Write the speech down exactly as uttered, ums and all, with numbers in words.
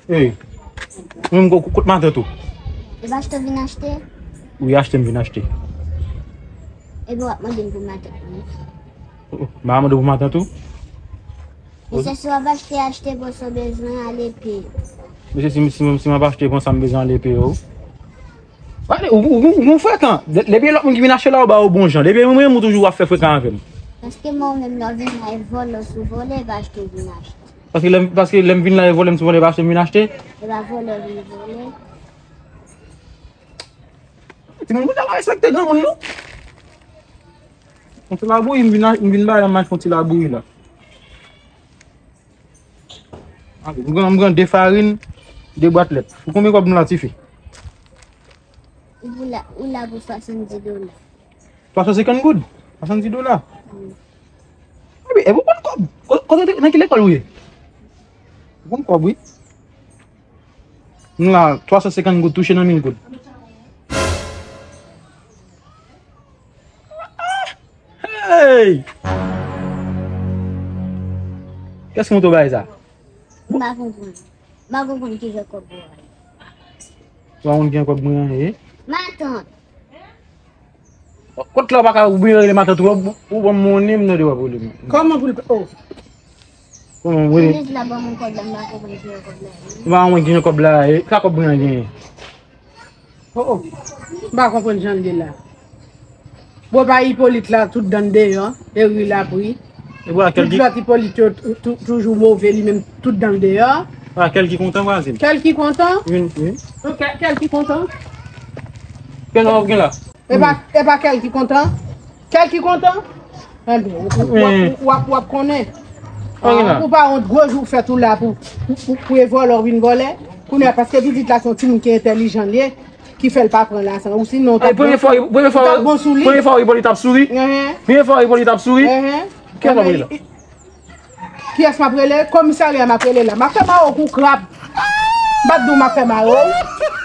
Ey, mwen menm, ko-, kot matant ou? E pa achte w vin achte? Wi, achte m vin achte. Epi w ap mande m pou matant mwen. Oh, oh, m a mande w pou matant ou? Mesye, si w ap achte, achte, pran sa w bezwen, ale peye. Mesye, si, si, si m ap achte, pran sa m bezwen, ale peye, oh. Gade, ou, ou, ou, ou frekan. De-, depi lòt moun ki vin achte la, ou ba yo bon jan. Depi mwen menm, ou toujou ap fè frekan avè m. Paske mwen menm, lè w vin la, e vòlè sou vòlè, e pa achte w vin achte. Paske lè m, paske lè m vin la, e vòlè m sou vòlè, e pa achte m vin achte. E pa vòlè w vin vòlè. Timoun, moun sa pa respekte granmoun, non. Yon ti labouyi, m vin a, m vin ba m achte yon ti labouyi la. Ok, m pran, m pran de farin, de bwat lèt. Pou konbyen kòb m la, tifi? Ou pou la, ou la pou swasanndis dola. Twa san senkant goud? Swasanndis dola? Wi. Epi, epi ou konn kòb? Ko-, kote, nan ki lekòl ou ye? Ou konn kòb, wi. Nou la, twa san senkant goud touche nan mil goud. Hey! Kiyès ki montre w bagay sa? M pa konprann. M pa konprann kijan kòb ou a ye. Ou pa konn kijan kòb mwen an ye? Matant. Kot la ou pa ka oubyen rele matant ou, ou, ou ban m monnen m nan de w ap rele m. Kòman pou l, oh. Kòman, wi. Minis la ban mwen kòb la, m pa konprann kijan kòb la ye. Ou pa konprann kijan kòb la ye. Sa kòb mwen an genyen? Oh, oh. M pa konprann jan l ye la. Bon, pa Ipolit la, tout dan l deyò, e ri l ap ri. E vwala, kèl ki... Tout lòt Ipolit yo tou-, tou-, toujou move, li menm, tout dan l deyò. Vwala, kèl ki kontan, vwazin. Kèl ki kontan? Vin, vin. Kèl, kèl ki kontan? Kèl w ap gen la? E pa, e pa kèl ki kontan? Kèl ki kontan? Enben, w, w, w ap, w ap, w ap konnen. Ou pa wont gwo jou fèt ou la pou, pou, pou, pou e vòlè w vin vòlè. Kounye a, paske pitit la se yon timoun ki entèlijan l ye, ki fè l pa pran lajan. Ou sinon, ou t ap bon sou li. Premye fwa Ipolit ap souri. Premye fwa Ipolit ap souri. Kiyès m ap rele? Kiyès m ap rele? Komisarya m ap rele la. M ap fè mare w kou krab. M pa t di w m ap fè mare w.